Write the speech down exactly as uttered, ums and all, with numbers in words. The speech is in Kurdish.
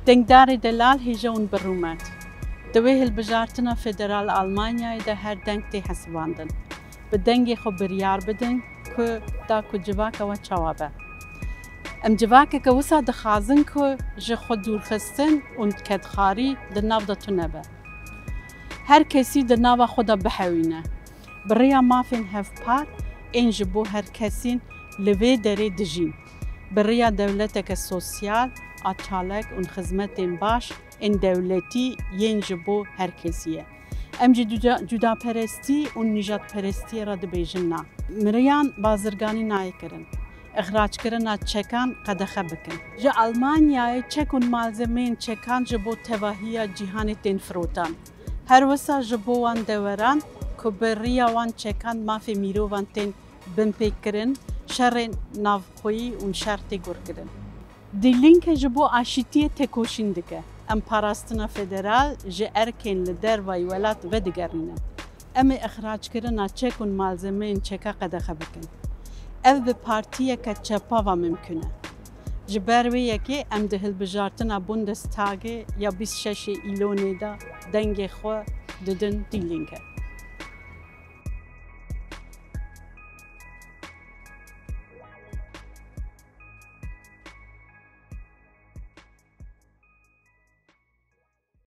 Dengdarê delal hêja hûn birûmet. Di wê hilbijartina federal Almanyayê de her deng tê hesibandin. Bi dengê xwe biryar bidin ku da ku civaka we çawa be. Em civakeke wisa dixwazin ku ji xwe dûrxistin û kedxarî di nav de tune be. Her kesî di nava xwe de bihewîne. Bi rêya mafên hevpar ên ji bo her kesîn li vê derê dijîn. Bi rêya dewleteke sosyal a çalak û xizmetên baş ên dewletî yên ji bo her kesî ye. Em ji cuda-, cudaperestî û nîjadperestiyê re dibêjin na. Miriyan bazirganî nayê kirin. Îxrackirina çekan qedexe bikin. Ji Almanyayê çek û malzemeyên çekan ji bo tevahiya cîhanê tên firotan. Her wisa ji bo wan deweran ku bi riya wan çekan mafê mirovan tên binpêkirin, şerên navxweyî û şer tê gurkirin. Die Linke ji bo aşîtiyê têkoşîn dike. Em parastina federal ji erkên li dervayî welat vedigerînin. Em ê îxrackirina çek û malzemeyên çeka qedexe bikin. Ev bi partiyeke çepa ve mimkun e. Ji ber wê yekê em di hilbijartina Bundestagê ya bîst şeşê Îlonê de dengê xwe didin Die Linke.